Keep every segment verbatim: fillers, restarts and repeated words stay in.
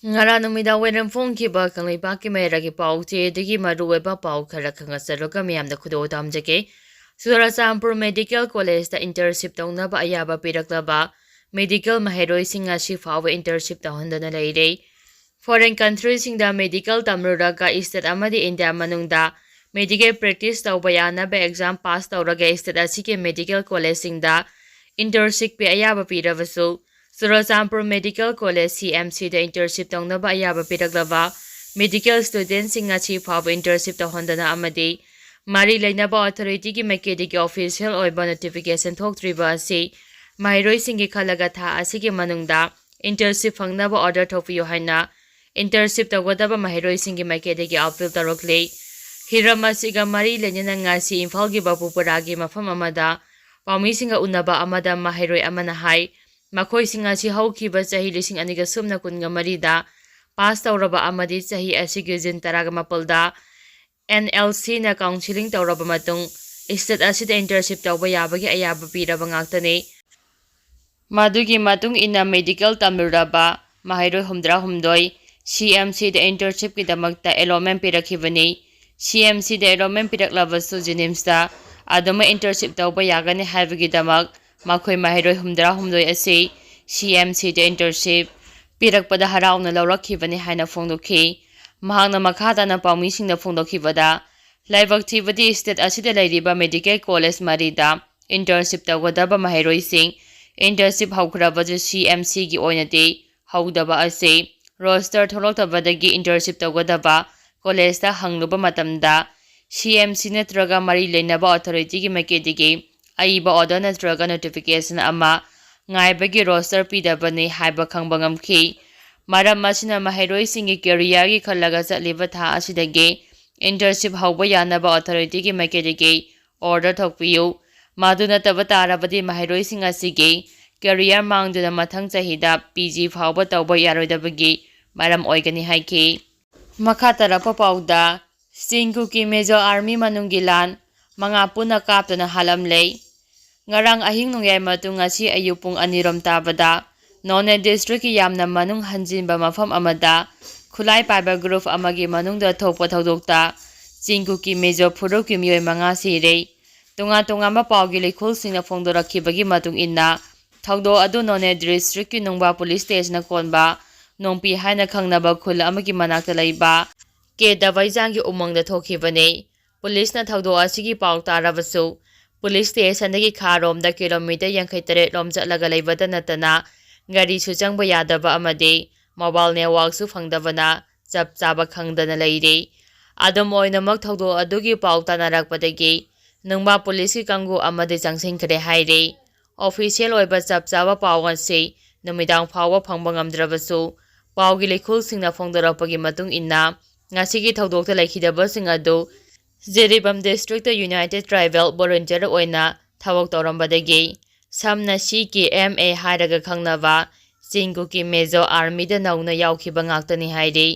ꯉꯔꯥꯡ ꯅꯨꯃꯤꯗꯥꯡ ꯋꯥꯏꯔꯝ ꯐꯣꯡꯈꯤꯕ ꯀꯪꯂꯩꯄꯥꯛꯀꯤ ꯃꯌꯥꯏꯒꯤ ꯄꯥꯎ ꯆꯦꯗꯒꯤ ꯃꯔꯨꯑꯣꯏꯕ ꯄꯥꯎ ꯈꯔ ꯈꯪꯍꯟꯖꯔꯒ ꯃꯤꯌꯥꯝꯗ ꯈꯨꯗꯣꯜ ꯇꯝꯖꯒꯦ꯫ ꯆꯨꯔꯆꯥꯟꯄꯨꯔ ꯃꯦꯗꯤꯀꯦꯜ ꯀꯣꯂꯦꯖꯇ ꯏꯟꯇꯔꯟꯁꯤꯞ ꯇꯧꯅꯕ ꯑꯌꯥꯕ ꯄꯤꯔꯛꯂꯕ ꯃꯦꯗꯤꯀꯦꯜ ꯃꯍꯩꯔꯣꯏꯁꯤꯡ ꯉꯁꯤ ꯐꯥꯎꯕ ꯏꯟꯇꯔꯟꯁꯤꯞ ꯇꯧꯍꯟꯗꯅ ꯂꯩꯔꯦ꯫ ꯐꯣꯔꯦꯟ ꯀꯟꯇ꯭ꯔꯤꯁꯤꯡꯗ ꯃꯦꯗꯤꯀꯦꯜ ꯇꯝꯂꯨꯔꯒ ꯏꯁꯇꯦꯠ ꯑꯃꯗꯤ ꯏꯟꯗꯤꯌꯥ ꯃꯅꯨꯡꯗ ꯃꯦꯗꯤꯀꯦꯜ ꯄ꯭ꯔꯦꯛꯇꯤꯁ ꯇꯧꯕ ꯌꯥꯅꯕ ꯑꯦꯛꯖꯥꯝ ꯄꯥꯁ ꯇꯧꯔꯒ ꯏꯁꯇꯦꯠ ꯑꯁꯤꯒꯤ ꯃꯦꯗꯤꯀꯦꯜ ꯀꯣꯂꯦꯖꯁꯤꯡꯗ ꯏꯟꯇꯔꯟꯁꯤꯞꯀꯤ ꯑꯌꯥꯕ ꯄꯤꯔꯕꯁꯨ, ꯆꯨꯔꯆꯥꯟꯄꯨꯔ ꯃꯦꯗꯤꯀꯦꯜ ꯀꯣꯂꯦꯖ, ꯁꯤ ꯑꯦꯝ ꯁꯤꯗ ꯏꯟꯇꯔꯟꯁꯤꯞ ꯇꯧꯅꯕ ꯑꯌꯥꯕ ꯄꯤꯔꯛꯂꯕ ꯃꯦꯗꯤꯀꯦꯜ ꯁ꯭ꯇꯨꯗꯦꯟꯠꯁꯤꯡ ꯉꯁꯤ ꯐꯥꯎꯕ ꯏꯟꯇꯔꯟꯁꯤꯞ ꯇꯧꯍꯟꯗꯅ ꯑꯃꯗꯤ ꯃꯔꯤ ꯂꯩꯅꯕ ꯑꯣꯊꯣꯔꯤꯇꯤꯒꯤ ꯃꯥꯏꯀꯩꯗꯒꯤ ꯑꯣꯐꯤꯁꯤꯌꯦꯜ ꯑꯣꯏꯕ ꯅꯣꯇꯤꯐꯤꯀꯦꯁꯟ ꯊꯣꯛꯇ꯭ꯔꯤꯕ ꯑꯁꯤ ꯃꯍꯩꯔꯣꯏꯁꯤꯡꯒꯤ ꯈꯜꯂꯒ ꯊꯥ ꯑꯁꯤꯒꯤ ꯃꯅꯨꯡꯗ ꯏꯟꯇꯔꯟꯁꯤꯞ ꯐꯪꯅꯕ ꯑꯣꯔꯗꯔ ꯊꯣꯛꯄꯤꯌꯨ ꯍꯥꯏꯅ ꯏꯟꯇꯔꯟꯁꯤꯞ ꯇꯧꯒꯗꯕ ꯃꯍꯩꯔꯣꯏꯁꯤꯡꯒꯤ ꯃꯥꯏꯀꯩꯗꯒꯤ ꯑꯄꯤꯜ ꯇꯧꯔꯛꯂꯤ꯫ ꯍꯤꯔꯝ ꯑꯁꯤꯒ ꯃꯔꯤ ꯂꯩꯅꯅ ꯉꯁꯤ ꯏꯝꯐꯥꯜꯒꯤ ꯕꯥꯄꯨꯄꯨꯔꯥꯒꯤ ꯃꯐꯝ ꯑꯃꯗ ꯄꯥꯎꯃꯤꯁꯤꯡꯒ ꯎꯅꯕ ꯑꯃꯗ ꯃꯍꯩꯔꯣꯏ ꯑꯃꯅ ꯍꯥꯏ, ꯃꯈꯣꯏꯁꯤꯡ ꯑꯁꯤ ꯍꯧꯈꯤꯕ ꯆꯍꯤ ꯂꯤꯁꯤꯡ ꯑꯅꯤꯒ ꯁꯨꯞꯅ ꯀꯨꯟꯒ ꯃꯔꯤꯗ ꯄꯥꯁ ꯇꯧꯔꯕ ꯑꯃꯗꯤ ꯆꯍꯤ ꯑꯁꯤꯒꯤ ꯖꯨꯟ ꯇꯔꯥꯒ ꯃꯥꯄꯜꯗ ꯑꯦꯟ ꯑꯦꯜ ꯁꯤꯅ ꯀꯥꯎꯟꯁꯤꯂꯤꯡ ꯇꯧꯔꯕ ꯃꯇꯨꯡ ꯏꯁꯇꯦꯠ ꯑꯁꯤꯗ ꯏꯟꯇꯔꯟꯁꯤꯞ ꯇꯧꯕ ꯌꯥꯕꯒꯤ ꯑꯌꯥꯕ ꯄꯤꯔꯕ ꯉꯥꯛꯇꯅꯤ꯫ ꯃꯗꯨꯒꯤ ꯃꯇꯨꯡ ꯏꯟꯅ ꯃꯦꯗꯤꯀꯦꯜ ꯇꯝꯂꯨꯔꯕ ꯃꯍꯩꯔꯣꯏ ꯍꯨꯝꯗ꯭ꯔꯥ ꯍꯨꯝꯗꯣꯏ ꯁꯤ ꯑꯦꯝ ꯁꯤꯗ ꯏꯟꯇꯔꯟꯁꯤꯞꯀꯤꯗꯃꯛꯇ ꯑꯦꯂꯣꯠꯃꯦꯟ ꯄꯤꯔꯛꯈꯤꯕꯅꯤ꯫ ꯁꯤ ꯑꯦꯝ ꯁꯤꯗ ꯑꯦꯂꯣꯠꯃꯦꯟ ꯄꯤꯔꯛꯂꯕꯁꯨ ꯖꯦꯅꯤꯝꯁꯇ ꯑꯗꯨꯃꯛ ꯏꯟꯇꯔꯟꯁꯤꯞ ꯇꯧꯕ ꯌꯥꯒꯅꯤ ꯍꯥꯏꯕꯒꯤꯗꯃꯛ ꯃꯈꯣꯏ ꯃꯍꯩꯔꯣꯏ ꯍꯨꯝꯗ꯭ꯔꯥ ꯍꯨꯝꯗꯣꯏ ꯑꯁꯤ ꯁꯤ ꯑꯦꯝ ꯁꯤꯗ ꯏꯟꯇꯔꯟꯁꯤꯞ ꯄꯤꯔꯛꯄꯗ ꯍꯔꯥꯎꯅ ꯂꯧꯔꯛꯈꯤꯕꯅꯤ ꯍꯥꯏꯅ ꯐꯣꯡꯗꯣꯛꯈꯤ꯫ ꯃꯍꯥꯛꯅ ꯃꯈꯥ ꯇꯥꯅ ꯄꯥꯎꯃꯤꯁꯤꯡꯗ ꯐꯣꯡꯗꯣꯛꯈꯤꯕꯗ, ꯂꯥꯏꯕꯛ ꯊꯤꯕꯗꯤ ꯏꯁꯇꯦꯠ ꯑꯁꯤꯗ ꯂꯩꯔꯤꯕ ꯃꯦꯗꯤꯀꯦꯜ ꯀꯣꯂꯦꯖ ꯃꯔꯤꯗ ꯏꯟꯇꯔꯟꯁꯤꯞ ꯇꯧꯒꯗꯕ ꯃꯍꯩꯔꯣꯏꯁꯤꯡ ꯏꯟꯇꯔꯟꯁꯤꯞ ꯍꯧꯈ꯭ꯔꯕꯁꯨ ꯁꯤ ꯑꯦꯝ ꯁꯤꯒꯤ ꯑꯣꯏꯅꯗꯤ ꯍꯧꯗꯕ ꯑꯁꯤ ꯔꯣꯁꯇꯔ ꯊꯣꯛꯂꯛꯇꯕꯗꯒꯤ ꯏꯟꯇꯔꯟꯁꯤꯞ ꯇꯧꯒꯗꯕ ꯀꯣꯂꯦꯖꯇ ꯍꯪꯂꯨꯕ ꯃꯇꯝꯗ ꯁꯤ ꯑꯦꯝ ꯁꯤ ꯅꯠꯇ꯭ꯔꯒ ꯃꯔꯤ ꯂꯩꯅꯕ ꯑꯣꯊꯣꯔꯤꯇꯤꯒꯤ ꯃꯥꯏꯀꯩꯗꯒꯤ ꯑꯏꯕ ꯑꯣꯔꯗꯔ ꯅꯠꯇ꯭ꯔꯒ ꯅꯣꯇꯤꯐꯤꯀꯦꯁꯟ ꯑꯃ ꯉꯥꯏꯕꯒꯤ ꯔꯣꯁꯇꯔ ꯄꯤꯗꯕꯅꯤ ꯍꯥꯏꯕ ꯈꯪꯕ ꯉꯝꯈꯤ꯫ ꯃꯔꯝ ꯑꯁꯤꯅ ꯃꯍꯩꯔꯣꯏꯁꯤꯡꯒꯤ ꯀꯦꯔꯤꯌꯔꯒꯤ ꯈꯜꯂꯒ ꯆꯠꯂꯤꯕ ꯊꯥ ꯑꯁꯤꯗꯒꯤ ꯏꯟꯇꯔꯟꯁꯤꯞ ꯍꯧꯕ ꯌꯥꯅꯕ ꯑꯣꯊꯣꯔꯤꯇꯤꯒꯤ ꯃꯥꯏꯀꯩꯗꯒꯤ ꯑꯣꯔꯗꯔ ꯊꯣꯛꯄꯤꯌꯨ꯫ ꯃꯗꯨ ꯅꯠꯇꯕ ꯇꯥꯔꯕꯗꯤ ꯃꯍꯩꯔꯣꯏꯁꯤꯡ ꯑꯁꯤꯒꯤ ꯀꯦꯔꯤꯌꯔ ꯃꯥꯡꯗꯨꯅ ꯃꯊꯪ ꯆꯍꯤꯗ ꯄꯤ ꯖꯤ ꯐꯥꯎꯕ ꯇꯧꯕ ꯌꯥꯔꯣꯏꯗꯕꯒꯤ ꯃꯔꯝ ꯑꯣꯏꯒꯅꯤ ꯍꯥꯏꯈꯤ꯫ ꯃꯈꯥ ꯇꯥꯔꯛꯄ ꯄꯥꯎꯗ, ꯆꯤꯡ ꯀꯨꯀꯤ ꯃꯤꯖꯣ ꯑꯥꯔꯃꯤ ꯃꯅꯨꯡꯒꯤ ꯂꯥꯟ, ꯃꯉꯥ ꯄꯨꯟꯅ ꯀꯥꯞꯇꯨꯅ ꯍꯥꯠꯂꯝꯂꯦ꯫ ꯉꯔꯥꯡ ꯑꯍꯤꯡ ꯅꯣꯡꯌꯥꯏ ꯃꯇꯨꯡ ꯉꯁꯤ ꯑꯌꯨꯛ ꯄꯨꯡ ꯑꯅꯤꯔꯣꯝ ꯇꯥꯕꯗ ꯅꯣꯅꯦ ꯗꯤꯁꯇ꯭ꯔꯤꯛꯀꯤ ꯌꯥꯝꯅ ꯃꯅꯨꯡ ꯍꯟꯖꯤꯟꯕ ꯃꯐꯝ ꯑꯃꯗ ꯈꯨꯠꯂꯥꯏ ꯄꯥꯏꯕ ꯒ꯭ꯔꯨꯞ ꯑꯃꯒꯤ ꯃꯅꯨꯡꯗ ꯊꯣꯛꯄ ꯊꯧꯗꯣꯛꯇ ꯆꯤꯡ ꯀꯨꯀꯤ ꯃꯤꯖꯣ ꯐꯨꯔꯨꯞꯀꯤ ꯃꯤꯑꯣꯏ ꯃꯉꯥ ꯁꯤꯔꯦ꯫ ꯇꯣꯉꯥꯟ ꯇꯣꯉꯥꯟꯕ ꯄꯥꯎꯒꯤ ꯂꯩꯈꯣꯜꯁꯤꯡꯅ ꯐꯣꯡꯗꯣꯔꯛꯈꯤꯕꯒꯤ ꯃꯇꯨꯡ ꯏꯟꯅ, ꯊꯧꯗꯣꯛ ꯑꯗꯨ ꯅꯣꯅꯦ ꯗꯤꯁꯇ꯭ꯔꯤꯛꯀꯤ ꯅꯨꯡꯕꯥ ꯄꯨꯂꯤꯁ ꯁ꯭ꯇꯦꯁꯟꯅ ꯀꯣꯟꯕ ꯅꯣꯡꯄꯤ ꯍꯥꯏꯅ ꯈꯪꯅꯕ ꯈꯨꯜ ꯑꯃꯒꯤ ꯃꯅꯥꯛꯇ ꯂꯩꯕ ꯀꯦ ꯗꯕꯩꯖꯥꯡꯒꯤ ꯎꯃꯪꯗ ꯊꯣꯛꯈꯤꯕꯅꯤ꯫ ꯄꯨꯂꯤꯁꯅ ꯊꯧꯗꯣꯛ ꯑꯁꯤꯒꯤ ꯄꯥꯎ ꯇꯥꯔꯕꯁꯨ, ꯄꯨꯂꯤꯁ ꯁ꯭ꯇꯦꯁꯟꯗꯒꯤ ꯈꯥꯔꯣꯝꯗ ꯀꯤꯂꯣꯃꯤꯇꯔ ꯌꯥꯡꯈꯩ ꯇꯔꯦꯠ ꯂꯣꯝ ꯆꯠꯂꯒ ꯂꯩꯕꯇ ꯅꯠꯇꯅ, ꯒꯥꯔꯤꯁꯨ ꯆꯪꯕ ꯌꯥꯗꯕ ꯑꯃꯗꯤ ꯃꯣꯕꯥꯏꯜ ꯅꯦꯠꯋꯥꯛꯁꯨ ꯐꯪꯗꯕꯅ ꯆꯞ ꯆꯥꯕ ꯈꯪꯗꯅ ꯂꯩꯔꯤ꯫ ꯑꯗꯨꯝ ꯑꯣꯏꯅꯃꯛ, ꯊꯧꯗꯣꯛ ꯑꯗꯨꯒꯤ ꯄꯥꯎ ꯇꯥꯅꯔꯛꯄꯗꯒꯤ ꯅꯨꯡꯕꯥ ꯄꯨꯂꯤꯁꯀꯤ ꯀꯥꯡꯕꯨ ꯑꯃꯗꯤ ꯆꯪꯁꯤꯟꯈ꯭ꯔꯦ ꯍꯥꯏꯔꯤ꯫ ꯑꯣꯐꯤꯁꯤꯌꯦꯜ ꯑꯣꯏꯕ ꯆꯞ ꯆꯥꯕ ꯄꯥꯎ ꯑꯁꯤ ꯅꯨꯃꯤꯗꯥꯡ ꯐꯥꯎꯕ ꯐꯪꯕ ꯉꯝꯗ꯭ꯔꯕꯁꯨ, ꯄꯥꯎꯒꯤ ꯂꯩꯈꯣꯜꯁꯤꯡꯅ ꯐꯣꯡꯗꯣꯔꯛꯄꯒꯤ ꯃꯇꯨꯡ ꯏꯟꯅ, ꯉꯁꯤꯒꯤ ꯊꯧꯗꯣꯛꯇ ꯂꯩꯈꯤꯗꯕꯁꯤꯡ ꯑꯗꯨ Jiribam district United tribal volunteer ꯑꯣꯏꯅ ꯊꯕꯛ ꯇꯧꯔꯝꯕꯗꯒꯤ, ꯁꯝꯅ ꯁꯤ ꯀꯦ ꯑꯦꯝ ꯑꯦ ꯍꯥꯏꯔꯒ ꯈꯪꯅꯕ ꯆꯤꯡ ꯀꯨꯀꯤ ꯃꯤꯖꯣ ꯑꯥꯔꯃꯤꯗ ꯅꯧꯅ ꯌꯥꯎꯈꯤꯕ ꯉꯥꯛꯇꯅꯤ ꯍꯥꯏꯔꯤ꯫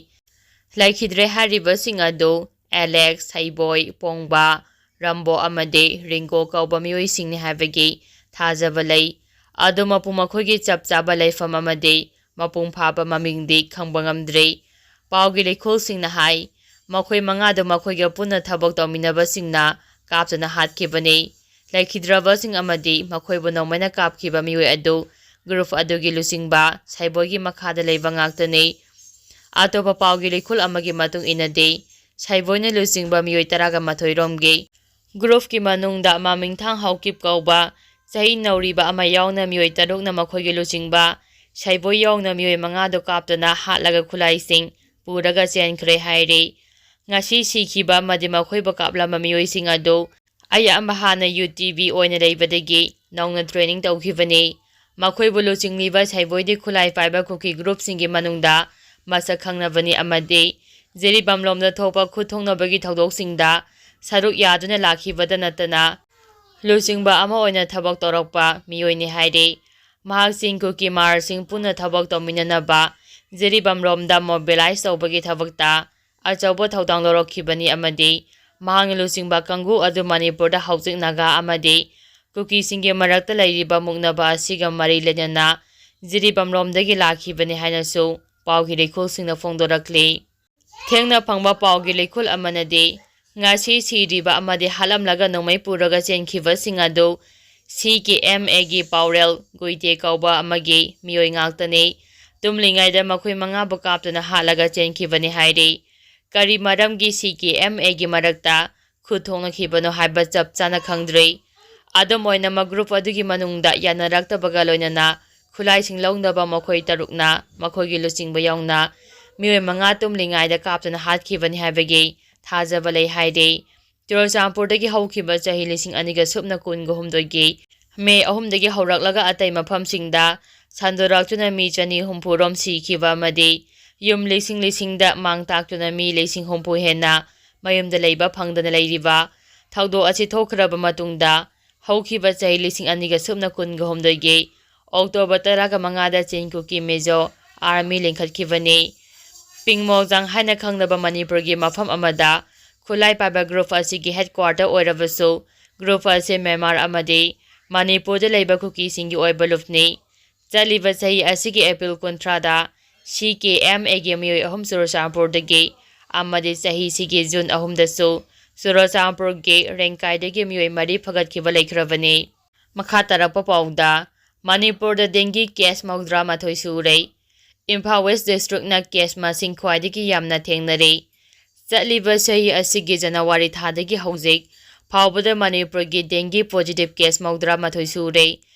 ꯂꯩꯈꯤꯗ꯭ꯔꯦ ꯍꯥꯏꯔꯤꯕꯁꯤꯡ ꯑꯗꯨ ꯑꯦꯂꯦꯛꯁ, ꯁꯩꯕꯣꯏ, ꯄꯣꯡꯕ, ꯔꯝꯕꯣ ꯑꯃꯗꯤ ꯔꯤꯡꯒꯣ ꯀꯧꯕ ꯃꯤꯑꯣꯏꯁꯤꯡꯅꯤ ꯍꯥꯏꯕꯒꯤ ꯊꯥꯖꯕ ꯂꯩ꯫ ꯑꯗꯨ ꯃꯄꯨ ꯃꯈꯣꯏꯒꯤ ꯆꯞ ꯆꯥꯕ ꯂꯩꯐꯝ ꯑꯃꯗꯤ ꯃꯄꯨꯡ ꯐꯥꯕ ꯃꯃꯤꯡꯗꯤ ꯈꯪꯕ ꯉꯝꯗ꯭ꯔꯤ꯫ ꯄꯥꯎꯒꯤ ꯂꯩꯈꯣꯜꯁꯤꯡꯅ ꯍꯥꯏ, ꯃꯈꯣꯏ ꯃꯉꯥꯗꯨ ꯃꯈꯣꯏꯒ ꯄꯨꯟꯅ ꯊꯕꯛ ꯇꯧꯃꯤꯟꯅꯕꯁꯤꯡꯅ ꯀꯥꯞꯇꯨꯅ ꯍꯥꯠꯈꯤꯕꯅꯤ꯫ ꯂꯩꯈꯤꯗ꯭ꯔꯕꯁꯤꯡ ꯑꯃꯗꯤ ꯃꯈꯣꯏꯕꯨ ꯅꯣꯡꯃꯩꯅ ꯀꯥꯞꯈꯤꯕ ꯃꯤꯑꯣꯏ ꯑꯗꯨ ꯒ꯭ꯔꯨꯞ ꯑꯗꯨꯒꯤ ꯂꯨꯆꯤꯡꯕ ꯁꯩꯕꯣꯏꯒꯤ ꯃꯈꯥꯗ ꯂꯩꯕ ꯉꯥꯛꯇꯅꯤ꯫ ꯑꯇꯣꯞꯄ ꯄꯥꯎꯒꯤ ꯂꯩꯈꯣꯜ ꯑꯃꯒꯤ ꯃꯇꯨꯡ ꯏꯟꯅꯗꯤ, ꯁꯩꯕꯣꯏꯅ ꯂꯨꯆꯤꯡꯕ ꯃꯤꯑꯣꯏ ꯇꯔꯥꯒ ꯃꯥꯊꯣꯏ ꯔꯣꯝꯒꯤ ꯒ꯭ꯔꯨꯞꯀꯤ ꯃꯅꯨꯡꯗ ꯃꯃꯤꯡꯊꯥꯡ ꯍꯥꯎꯀꯤꯞ ꯀꯧꯕ ꯆꯍꯤ ꯅꯧꯔꯤꯕ ꯑꯃ ꯌꯥꯎꯅ ꯃꯤꯑꯣꯏ ꯇꯔꯨꯛꯅ ꯃꯈꯣꯏꯒꯤ ꯂꯨꯆꯤꯡꯕ ꯁꯩꯕꯣꯏ ꯌꯥꯎꯅ ꯃꯤꯑꯣꯏ ꯃꯉꯥꯗꯨ ꯀꯥꯞꯇꯨꯅ ꯍꯥꯠꯂꯒ ꯈꯨꯠꯂꯥꯏꯁꯤꯡ ꯄꯨꯔꯒ ꯆꯦꯟꯈ꯭ꯔꯦ ꯍꯥꯏꯔꯤ꯫ ꯉꯁꯤ ꯁꯤꯈꯤꯕ ꯑꯃꯗꯤ ꯃꯈꯣꯏꯕꯨ ꯀꯥꯞꯂꯝꯕ ꯃꯤꯑꯣꯏꯁꯤꯡ ꯑꯗꯨ ꯑꯌꯥꯝꯕ ꯍꯥꯟꯅ ꯌꯨ ꯇꯤ ꯚꯤ ꯑꯣꯏꯅ ꯂꯩꯕꯗꯒꯤ ꯅꯧꯅ ꯇ꯭ꯔꯦꯅꯤꯡ ꯇꯧꯈꯤꯕꯅꯤ꯫ ꯃꯈꯣꯏꯕꯨ ꯂꯨꯆꯤꯡꯂꯤꯕ ꯁꯩꯕꯣꯏꯗꯤ ꯈꯨꯠꯂꯥꯏ ꯄꯥꯏꯕ ꯀꯨꯀꯤ ꯒ꯭ꯔꯨꯞꯁꯤꯡꯒꯤ ꯃꯅꯨꯡꯗ ꯃꯁꯛ ꯈꯪꯅꯕꯅꯤ ꯑꯃꯗꯤ ꯖꯤꯔꯤꯕꯥꯝꯂꯣꯝꯗ ꯊꯣꯛꯄ ꯈꯨꯠ ꯊꯣꯛꯅꯕꯒꯤ ꯊꯧꯗꯣꯛꯁꯤꯡꯗ ꯁꯔꯨꯛ ꯌꯥꯗꯨꯅ ꯂꯥꯛꯈꯤꯕꯗ ꯅꯠꯇꯅ, ꯂꯨꯆꯤꯡꯕ ꯑꯃ ꯑꯣꯏꯅ ꯊꯕꯛ ꯇꯧꯔꯛꯄ ꯃꯤꯑꯣꯏꯅꯤ ꯍꯥꯏꯔꯤ꯫ ꯃꯍꯥꯛ ꯆꯤꯡ ꯀꯨꯀꯤ ꯃꯥꯔꯁꯤꯡ ꯄꯨꯟꯅ ꯊꯕꯛ ꯇꯧꯃꯤꯟꯅꯅꯕ ꯖꯤꯔꯤꯕꯥꯝꯔꯣꯝꯗ ꯃꯣꯕꯤꯂꯥꯏꯖ ꯇꯧꯕꯒꯤ ꯊꯕꯛꯇ ꯑꯆꯧꯕ ꯊꯧꯗꯥꯡ ꯂꯧꯔꯛꯈꯤꯕꯅꯤ ꯑꯃꯗꯤ ꯃꯍꯥꯛꯅ ꯂꯨꯆꯤꯡꯕ ꯀꯥꯡꯕꯨ ꯑꯗꯨ ꯃꯅꯤꯄꯨꯔꯗ ꯍꯧꯖꯤꯛ ꯅꯥꯒꯥ ꯑꯃꯗꯤ ꯀꯨꯀꯤꯁꯤꯡꯒꯤ ꯃꯔꯛꯇ ꯂꯩꯔꯤꯕ ꯃꯨꯛꯅꯕ ꯑꯁꯤꯒ ꯃꯔꯤ ꯂꯩꯅꯅ ꯖꯤꯔꯤꯕꯥꯝꯔꯣꯝꯗꯒꯤ ꯂꯥꯛꯈꯤꯕꯅꯤ ꯍꯥꯏꯅꯁꯨ ꯄꯥꯎꯒꯤ ꯂꯩꯈꯣꯜꯁꯤꯡꯅ ꯐꯣꯡꯗꯣꯔꯛꯂꯤ꯫ ꯊꯦꯡꯅ ꯐꯪꯕ ꯄꯥꯎꯒꯤ ꯂꯩꯈꯣꯜ ꯑꯃꯅꯗꯤ, ꯉꯁꯤ ꯁꯤꯗ꯭ꯔꯤꯕ ꯑꯃꯗꯤ ꯍꯥꯠꯂꯝꯂꯒ ꯅꯣꯡꯃꯩ ꯄꯨꯔꯒ ꯆꯦꯟꯈꯤꯕꯁꯤꯡ ꯑꯗꯨ ꯁꯤ ꯀꯦ ꯑꯦꯝ ꯑꯦꯒꯤ ꯄꯥꯎꯔꯦꯜ ꯒꯨꯏꯇꯦ ꯀꯧꯕ ꯑꯃꯒꯤ ꯃꯤꯑꯣꯏ ꯉꯥꯛꯇꯅꯤ꯫ ꯇꯨꯝꯂꯤꯉꯩꯗ ꯃꯈꯣꯏ ꯃꯉꯥꯕꯨ ꯀꯥꯞꯇꯨꯅ ꯍꯥꯠꯂꯒ ꯆꯦꯟꯈꯤꯕꯅꯤ ꯍꯥꯏꯔꯤ꯫ ꯀꯔꯤ ꯃꯔꯝꯒꯤ ꯁꯤ ꯀꯦ ꯑꯦꯝ ꯑꯦꯒꯤ ꯃꯔꯛꯇ ꯈꯨꯠ ꯊꯣꯛꯅꯈꯤꯕꯅꯣ ꯍꯥꯏꯕ ꯆꯞ ꯆꯥꯅ ꯈꯪꯗ꯭ꯔꯤ꯫ ꯑꯗꯨꯝ ꯑꯣꯏꯅꯃꯛ, ꯒ꯭ꯔꯨꯞ ꯑꯗꯨꯒꯤ ꯃꯅꯨꯡꯗ ꯌꯥꯅꯔꯛꯇꯕꯒ ꯂꯣꯏꯅꯅ ꯈꯨꯠꯂꯥꯏꯁꯤꯡ ꯂꯧꯅꯕ ꯃꯈꯣꯏ ꯇꯔꯨꯛꯅ, ꯃꯈꯣꯏꯒꯤ ꯂꯨꯆꯤꯡꯕ ꯌꯥꯎꯅ, ꯃꯤꯑꯣꯏ ꯃꯉꯥ ꯇꯨꯝꯂꯤꯉꯩꯗ ꯀꯥꯞꯇꯨꯅ ꯍꯥꯠꯈꯤꯕꯅꯤ ꯍꯥꯏꯕꯒꯤ ꯊꯥꯖꯕ ꯂꯩ ꯍꯥꯏꯔꯤ꯫ ꯆꯨꯔꯆꯥꯟꯄꯨꯔꯗꯒꯤ ꯍꯧꯈꯤꯕ ꯆꯍꯤ ꯂꯤꯁꯤꯡ ꯑꯅꯤꯒ ꯁꯨꯞꯅ ꯀꯨꯟꯒ ꯍꯨꯝꯗꯣꯏꯒꯤ ꯃꯦ ꯑꯍꯨꯝꯗꯒꯤ ꯍꯧꯔꯛꯂꯒ ꯑꯇꯩ ꯃꯐꯝꯁꯤꯡꯗ ꯁꯟꯗꯣꯔꯛꯇꯨꯅ ꯃꯤ ꯆꯅꯤ ꯍꯨꯝꯐꯨ ꯔꯣꯝ ꯁꯤꯈꯤꯕ ꯑꯃꯗꯤ ꯌꯨꯝ ꯂꯤꯁꯤꯡ ꯂꯤꯁꯤꯡꯗ ꯃꯥꯡ ꯇꯥꯛꯇꯨꯅ ꯃꯤ ꯂꯤꯁꯤꯡ ꯍꯨꯝꯐꯨ ꯍꯦꯟꯅ ꯃꯌꯨꯝꯗ ꯂꯩꯕ ꯐꯪꯗꯅ ꯂꯩꯔꯤꯕ ꯊꯧꯗꯣꯛ ꯑꯁꯤ ꯊꯣꯛꯈ꯭ꯔꯕ ꯃꯇꯨꯡꯗ, ꯍꯧꯈꯤꯕ ꯆꯍꯤ ꯂꯤꯁꯤꯡ ꯑꯅꯤꯒ ꯁꯨꯞꯅ ꯀꯨꯟꯒ ꯍꯨꯝꯗꯣꯏꯒꯤ ꯑꯣꯛꯇꯣꯕꯔ ꯇꯔꯥꯒ ꯃꯉꯥꯗ ꯆꯤꯟ ꯀꯨꯀꯤ ꯃꯤꯖꯣ ꯑꯥꯔꯃꯤ ꯂꯤꯡꯈꯠꯈꯤꯕꯅꯤ꯫ ꯄꯤꯡꯃꯣꯡꯖꯥꯡ ꯍꯥꯏꯅ ꯈꯪꯅꯕ ꯃꯅꯤꯄꯨꯔꯒꯤ ꯃꯐꯝ ꯑꯃꯗ ꯈꯨꯠꯂꯥꯏ ꯄꯥꯏꯕ ꯒ꯭ꯔꯨꯞ ꯑꯁꯤꯒꯤ ꯍꯦꯗꯀ꯭ꯋꯥꯔꯇꯔ ꯑꯣꯏꯔꯕꯁꯨ, ꯒ꯭ꯔꯨꯞ ꯑꯁꯤ ꯃ꯭ꯌꯥꯟꯃꯥꯔ ꯑꯃꯗꯤ ꯃꯅꯤꯄꯨꯔꯗ ꯂꯩꯕ ꯀꯨꯀꯤꯁꯤꯡꯒꯤ ꯑꯣꯏꯕ ꯂꯨꯞꯅꯤ꯫ ꯆꯠꯂꯤꯕ ꯆꯍꯤ ꯑꯁꯤꯒꯤ ꯑꯦꯄ꯭ꯔꯤꯜ ꯀꯨꯟꯊ꯭ꯔꯥꯗ ꯁꯤ ꯀꯦ ꯑꯦꯝ ꯑꯦꯒꯤ ꯃꯤꯑꯣꯏ ꯑꯍꯨꯝ ꯆꯨꯔꯆꯥꯟꯄꯨꯔꯗꯒꯤ ꯑꯃꯗꯤ ꯆꯍꯤꯁꯤꯒꯤ ꯖꯨꯟ ꯑꯍꯨꯝꯗꯁꯨ ꯆꯨꯔꯆꯥꯟꯄꯨꯔꯒꯤ ꯔꯦꯡꯀꯥꯏꯗꯒꯤ ꯃꯤꯑꯣꯏ ꯃꯔꯤ ꯐꯒꯠꯈꯤꯕ ꯂꯩꯈ꯭ꯔꯕꯅꯤ꯫ ꯃꯈꯥ ꯇꯥꯔꯛꯄ ꯄꯥꯎꯗ, ꯃꯅꯤꯄꯨꯔꯗ ꯗꯦꯡꯒꯤ ꯀꯦꯁ ꯃꯧꯗ꯭ꯔꯥ ꯃꯥꯊꯣꯏ ꯁꯨꯔꯦ꯫ ꯏꯝꯐꯥꯜ ꯋꯦꯁ ꯗꯤꯁꯇ꯭ꯔꯤꯛꯅ ꯀꯦꯁ ꯃꯁꯤꯡ ꯈ꯭ꯋꯥꯏꯗꯒꯤ ꯌꯥꯝꯅ ꯊꯦꯡꯅꯔꯦ꯫ ꯆꯠꯂꯤꯕ ꯆꯍꯤ ꯑꯁꯤꯒꯤ ꯖꯅꯋꯥꯔꯤ ꯊꯥꯗꯒꯤ ꯍꯧꯖꯤꯛ ꯐꯥꯎꯕꯗ ꯃꯅꯤꯄꯨꯔꯒꯤ ꯗꯦꯡꯒꯤ ꯄꯣꯖꯤꯇꯤꯚ ꯀꯦꯁ ꯃꯧꯗ꯭ꯔꯥ ꯃꯥꯊꯣꯏ ꯁꯨꯔꯦ꯫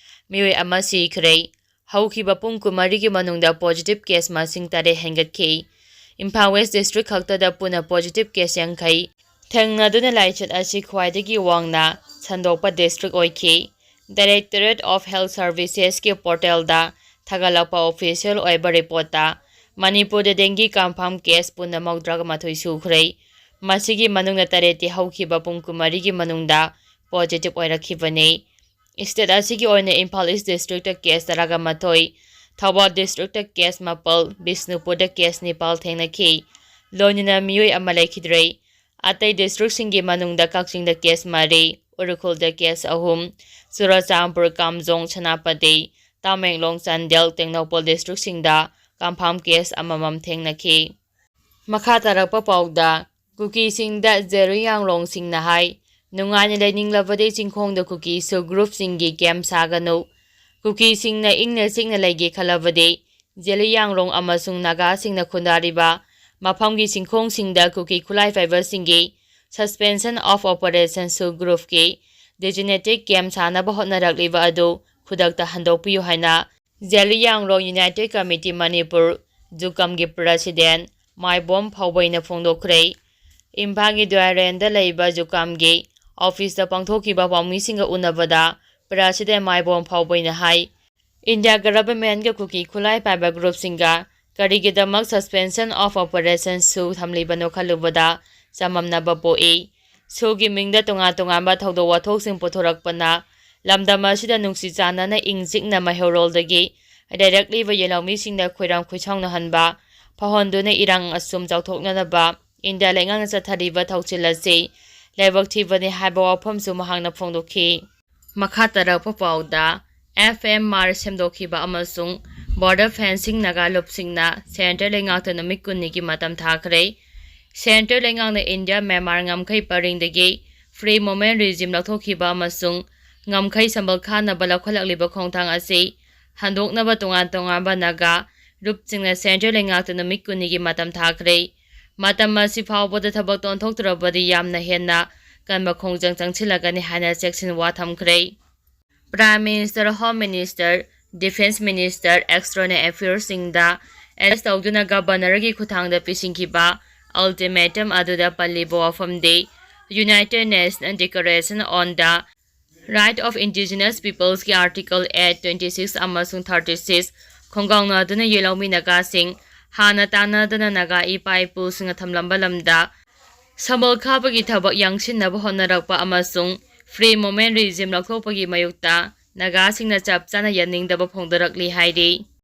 ꯃꯤꯑꯣꯏ ꯑꯃ ꯁꯤꯈ꯭ꯔꯦ꯫ ꯍꯧꯈꯤꯕ ꯄꯨꯡ ꯀꯨꯟꯃꯔꯤꯒꯤ ꯃꯅꯨꯡꯗ ꯄꯣꯖꯤꯇꯤꯚ ꯀꯦꯁ ꯃꯁꯤꯡ ꯇꯔꯦꯠ ꯍꯦꯟꯒꯠꯈꯤ꯫ ꯏꯝꯐꯥꯜ ꯋꯦꯁ ꯗꯤꯁꯇ꯭ꯔꯤꯛ ꯈꯛꯇꯗ ꯄꯨꯟꯅ ꯄꯣꯖꯤꯇꯤꯚ ꯀꯦꯁ ꯌꯥꯡꯈꯩ ꯊꯦꯡꯅꯗꯨꯅ ꯂꯥꯏꯆꯠ ꯑꯁꯤ ꯈ꯭ꯋꯥꯏꯗꯒꯤ ꯋꯥꯡꯅ ꯁꯟꯗꯣꯛꯄ ꯗꯤꯁꯇ꯭ꯔꯤꯛ ꯑꯣꯏꯈꯤ꯫ Directorate of Health Servicesꯀꯤ ꯄꯣꯔꯇꯦꯜꯗ ꯊꯥꯒꯠꯂꯛꯄ ꯑꯣꯐꯤꯁꯤꯌꯦꯜ ꯑꯣꯏꯕ ꯔꯤꯄꯣꯔꯠꯇ ꯃꯅꯤꯄꯨꯔꯗ ꯗꯦꯡꯒꯤ ꯀꯟꯐꯥꯔꯝ ꯀꯦꯁ ꯄꯨꯟꯅ ꯃꯧꯗ꯭ꯔꯥꯒ ꯃꯥꯊꯣꯏ ꯁꯨꯈ꯭ꯔꯦ꯫ ꯃꯁꯤꯒꯤ ꯃꯅꯨꯡꯗ ꯇꯔꯦꯠꯇꯤ ꯍꯧꯈꯤꯕ ꯄꯨꯡ ꯀꯨꯟꯃꯔꯤꯒꯤ ꯃꯅꯨꯡꯗ ꯄꯣꯖꯤꯇꯤꯚ ꯑꯣꯏꯔꯛꯈꯤꯕꯅꯤ꯫ ꯁ꯭ꯇꯦꯠ ꯑꯁꯤꯒꯤ ꯑꯣꯏꯅ ꯏꯝꯐꯥꯜ ꯏꯁ ꯗꯤꯁꯇ꯭ꯔꯤꯛꯇ ꯀꯦꯁ ꯇꯔꯥꯒ ꯃꯥꯊꯣꯏ, ꯊꯧꯕꯥꯜ ꯗꯤꯁꯇ꯭ꯔꯤꯛꯇ ꯀꯦꯁ ꯃꯥꯄꯜ, ꯕꯤꯁꯅꯨꯄꯨꯔꯗ ꯀꯦꯁ ꯅꯤꯄꯥꯜ ꯊꯦꯡꯅꯈꯤ꯫ ꯂꯣꯏꯅꯅ ꯃꯤꯑꯣꯏ ꯑꯃ ꯂꯩꯈꯤꯗ꯭ꯔꯦ꯫ ꯑꯇꯩ ꯗꯤꯁꯇ꯭ꯔꯤꯛꯁꯤꯡꯒꯤ ꯃꯅꯨꯡꯗ ꯀꯛꯆꯤꯡꯗ ꯀꯦꯁ ꯃꯔꯤ, ꯎꯔꯤꯈꯨꯜꯗ ꯀꯦꯁ ꯑꯍꯨꯝ, ꯆꯨꯔꯆꯥꯟꯄꯨꯔ, ꯀꯥꯝꯖꯣꯡ, ꯁꯦꯅꯥꯄꯇꯤ, ꯇꯃꯦꯡꯂꯣꯡ, ꯆꯥꯟꯗꯦꯜ, ꯇꯦꯡꯅꯧꯄꯜ districtꯁꯤꯡꯗ confirm case ꯑꯃꯃꯝ ꯊꯦꯡꯅꯈꯤ꯫ ꯃꯈꯥ ꯇꯥꯔꯛꯄ ꯄꯥꯎꯗ, ꯀꯨꯀꯤꯁꯤꯡꯗ ꯖꯦꯂꯤꯌꯥꯡꯔꯣꯡꯁꯤꯡꯅ ꯍꯥꯏ, ꯅꯨꯡꯉꯥꯏꯅ ꯂꯩꯅꯤꯡꯂꯕꯗꯤ ꯆꯤꯡꯈꯣꯡꯗ ꯀꯨꯀꯤ SoO groupꯁꯤꯡꯒꯤ camp ꯁꯥꯒꯅꯨ꯫ ꯀꯨꯀꯤꯁꯤꯡꯅ ꯏꯪꯅ ꯆꯤꯛꯅ ꯂꯩꯒꯦ ꯈꯜꯂꯕꯗꯤ, ꯖꯦꯂꯤꯌꯥꯡꯔꯣꯡ ꯑꯃꯁꯨꯡ ꯅꯥꯒꯥꯁꯤꯡꯅ ꯈꯨꯟꯗꯥꯔꯤꯕ ꯃꯐꯝꯒꯤ ꯆꯤꯡꯈꯣꯡꯁꯤꯡꯗ ꯀꯨꯀꯤ ꯈꯨꯠꯂꯥꯏ ꯄꯥꯏꯕꯁꯤꯡꯒꯤ Suspension of Operation SoO groupꯀꯤ designated camp ꯁꯥꯅꯕ ꯍꯣꯠꯅꯔꯛꯂꯤꯕ ꯑꯗꯨ ꯈꯨꯗꯛꯇ ꯍꯟꯗꯣꯛꯄꯤꯌꯨ ꯍꯥꯏꯅ Zeliangrong United Committee Manipur, JUCOMꯒꯤ president ꯃꯥꯏꯕꯣꯝ ꯐꯥꯎꯕꯩꯅ ꯐꯣꯡꯗꯣꯛꯈ꯭ꯔꯦ꯫ ꯏꯝꯐꯥꯜꯒꯤ ꯗ꯭ꯋꯥꯔꯦꯟꯗ ꯂꯩꯕ JUCOMꯒꯤ officeꯇ ꯄꯥꯡꯊꯣꯛꯈꯤꯕ ꯄꯥꯎꯃꯤꯁꯤꯡꯒ ꯎꯅꯕꯗ president ꯃꯥꯏꯕꯣꯝ ꯐꯥꯎꯕꯩꯅ ꯍꯥꯏ, India governmentꯒ ꯀꯨꯀꯤ ꯈꯨꯠꯂꯥꯏ ꯄꯥꯏꯕ groupꯁꯤꯡꯒ ꯀꯔꯤꯒꯤꯗꯃꯛ Suspension of Operation SoO ꯊꯝꯂꯤꯕꯅꯣ ꯈꯜꯂꯨꯕꯗ ꯆꯃꯝꯅꯕ ꯄꯣꯛꯏ꯫ SoOꯒꯤ ꯃꯤꯡꯗ ꯇꯣꯉꯥꯟ ꯇꯣꯉꯥꯟꯕ ꯊꯧꯗꯣꯛ ꯋꯥꯊꯣꯛꯁꯤꯡ ꯄꯨꯊꯣꯔꯛꯄꯅ ꯂꯝꯗꯝ ꯑꯁꯤꯗ ꯅꯨꯡꯁꯤ ꯆꯥꯟꯅꯅ ꯏꯪ ꯆꯤꯛꯅ ꯃꯩꯍꯧꯔꯣꯜꯗꯒꯤ ꯂꯩꯔꯛꯂꯤꯕ ꯌꯦꯜꯍꯧꯃꯤꯁꯤꯡꯗ ꯈꯣꯏꯔꯥꯡ ꯈꯣꯏꯁꯥꯎꯅꯍꯟꯕ ꯐꯥꯎꯍꯟꯗꯨꯅ ꯏꯔꯥꯡ ꯑꯁꯨꯝ ꯆꯥꯎꯊꯣꯛꯅꯅꯕ ꯏꯟꯗꯤꯌꯥ ꯂꯩꯉꯥꯛꯅ ꯆꯠꯊꯔꯤꯕ ꯊꯧꯁꯤꯜ ꯑꯁꯤ ꯂꯥꯏꯕꯛ ꯊꯤꯕꯅꯤ ꯍꯥꯏꯕ ꯋꯥꯐꯝꯁꯨ ꯃꯍꯥꯛꯅ ꯐꯣꯡꯗꯣꯛꯈꯤ꯫ ꯃꯈꯥ ꯇꯥꯔꯛꯄ ꯄꯥꯎꯗ, FMR ꯁꯦꯝꯗꯣꯛꯈꯤꯕ ꯑꯃꯁꯨꯡ border fencing ꯅꯥꯒꯥ ꯂꯨꯞꯁꯤꯡꯅ centre ꯂꯩꯉꯥꯛꯇ ꯅꯨꯃꯤꯠ ꯀꯨꯟꯅꯤꯒꯤ ꯃꯇꯝ ꯊꯥꯈ꯭ꯔꯦ꯫ Centre ꯂꯩꯉꯥꯛꯅ ꯏꯟꯗꯤꯌꯥ ꯃ꯭ꯌꯥꯟꯃꯥꯔ ꯉꯝꯈꯩ ꯄꯔꯤꯡꯗꯒꯤ free movement regime ꯂꯧꯊꯣꯛꯈꯤꯕ ꯑꯃꯁꯨꯡ ꯉꯝꯈꯩ ꯁꯝꯕꯜ ꯈꯥꯅꯕ ꯂꯧꯈꯠꯂꯛꯂꯤꯕ ꯈꯣꯡꯊꯥꯡ ꯑꯁꯤ ꯍꯟꯗꯣꯛꯅꯕ ꯇꯣꯉꯥꯟ ꯇꯣꯉꯥꯟꯕ ꯅꯥꯒꯥ ꯂꯨꯞꯁꯤꯡꯅ centre ꯂꯩꯉꯥꯛꯇ ꯅꯨꯃꯤꯠ ꯀꯨꯟꯅꯤꯒꯤ ꯃꯇꯝ ꯊꯥꯈ꯭ꯔꯦ꯫ ꯃꯇꯝ ꯑꯁꯤ ꯐꯥꯎꯕꯗ ꯊꯕꯛ ꯑꯣꯟꯊꯣꯛꯇ꯭ꯔꯕꯗꯤ ꯌꯥꯝꯅ ꯍꯦꯟꯅ ꯀꯟꯕ ꯈꯣꯡꯖꯪ ꯆꯪꯁꯤꯜꯂꯒꯅꯤ ꯍꯥꯏꯅ ꯆꯦꯛꯁꯤꯟ ꯋꯥ ꯊꯝꯈ꯭ꯔꯦ꯫ Prime Minister, Home Minister, Defence Minister, External Affairsꯁꯤꯡꯗ address ꯇꯧꯗꯨꯅ Governorꯒꯤ ꯈꯨꯠꯊꯥꯡꯗ ꯄꯤꯁꯤꯟꯈꯤꯕ ultimatum ꯑꯗꯨꯗ ꯄꯜꯂꯤꯕ ꯋꯥꯐꯝꯗꯤ United Nations Declaration on the Right of Indigenous Peoplesꯀꯤ Article eight, twenty-six ꯑꯃꯁꯨꯡ thirty-six ꯈꯣꯡꯒꯥꯎꯅꯗꯨꯅ ꯌꯦꯜꯍꯧꯃꯤ ꯅꯥꯒꯥꯁꯤꯡ ꯍꯥꯟꯅ ꯇꯥꯟꯅꯗꯅ ꯅꯥꯒꯥ ꯏꯄꯥ ꯏꯄꯨꯁꯤꯡꯅ ꯊꯝꯂꯝꯕ ꯂꯝꯗ ꯁꯝꯕꯜ ꯈꯥꯕꯒꯤ ꯊꯕꯛ ꯌꯥꯡꯁꯤꯟꯅꯕ ꯍꯣꯠꯅꯔꯛꯄ ꯑꯃꯁꯨꯡ free movement regime ꯂꯧꯊꯣꯛꯄꯒꯤ ꯃꯥꯌꯣꯛꯇ ꯅꯥꯒꯥꯁꯤꯡꯅ ꯆꯞ ꯆꯥꯅ ꯌꯥꯅꯤꯡꯗꯕ ꯐꯣꯡꯗꯣꯔꯛꯂꯤ ꯍꯥꯏꯔꯤ꯫